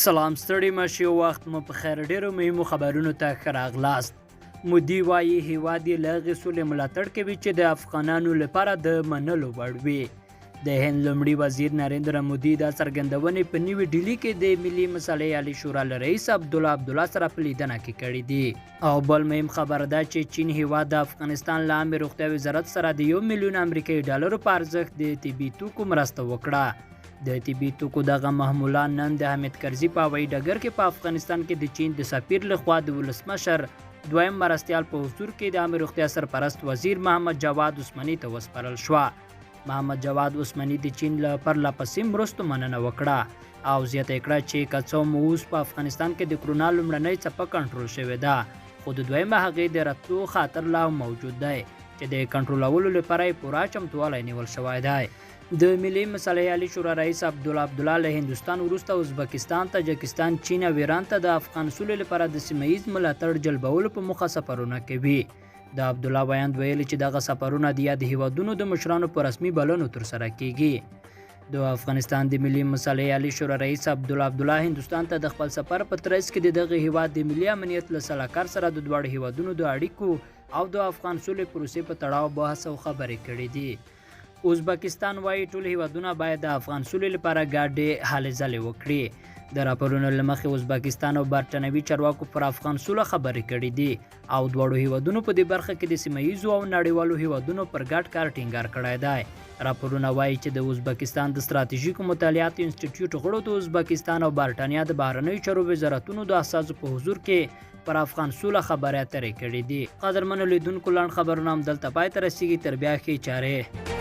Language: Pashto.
سلام ستړي مشي وخت مو په خیر. ډیرو مهمو خبرونو ته ښه راغلاست. مودي وايي هیواد یې له هغې سولې ملاتړ کوي چې د افغانانو لپاره د منلو وړ وي. د هند لومړي وزیر نریندرا مودي دا څرګندونې په نوي ډیلي کې د ملي مسالې عالي شورا له رئیس عبدالله عبدالله سره په لیدنه کې کړې دي. او بل مهم خبر دا چې چین هیواد د افغانستان له عامې روغتیا وزارت سره د 1 میلیون امریکایي ډالرو په ارزښت د طبي توکو مرسته وکړه. د طبي توکو دغه محموله نن د حامد کرزي په هوایي ډګر کې په افغانستان کې د چین د سفیر لخوا د ولسمشر دویم مرستیال په حضور کې د عامې روغتیا سرپرست وزیر محمد جواد عثماني ته وسپارل شوه. محمد جواد عثماني د چین له پرله پسې مرستو مننه وکړه او زیاته یې کړه چې که څه هم اوس په افغانستان کې د کرونا لومړنۍ څپه کنټرول شوې ده، خو د دویمه هغې د راتلو خطر لا هم موجود دی چې د کنټرولولو لپاره یې پوره چمتووالی نیول شوی دی. د ملي مصالحې عالي شورا رئیس عبدالله عبدالله له هندوستان وروسته ازبکستان، تاجکستان، چین او ایران ته د افغان سولې لپاره د سیمه ییز ملاتړ جلبولو په موخه سفرونه کوي. د عبدالله ویاند ویلي چې دغه سفرونه د یاد هیوادونو د مشرانو په رسمي بلنو ترسره کیږي. د افغانستان د ملي مصالحې عالي شورا رئیس عبدالله عبدالله هندوستان ته د خپل سفر په ترڅ کې د دغه هیواد د ملي امنیت له سلاکار سره د دواړو هیوادونو د اړیکو او د افغان سولې پروسې په تړاو بحث او خبرې کړې دي. ازبکستان وايي ټول هیوادونه باید د افغان سولې لپاره ګډې هلې ځلې وکړي. د راپورونو له مخې ازبکستان او برټانوي چارواکو پر افغان سوله خبرې کړې دي او دواړو هیوادونو په دې برخه کې د سیمه ییزو او نړیوالو هیوادونو پر ګډ کار ټینګار کړی دی. راپورونه وايي چې د ازبکستان د ستراتیژیکو مطالعاتو انسټیټیوټ غړو د ازبکستان او برټانیا د بهرنیو چارو وزارتونو د استازو په حضور کې پر افغان سوله خبرې اترې کړې دي. قدرمنو لیدونکو، لنډ خبرونه هم دلته پای ته رسیږي. تر بیا، ښې چارې.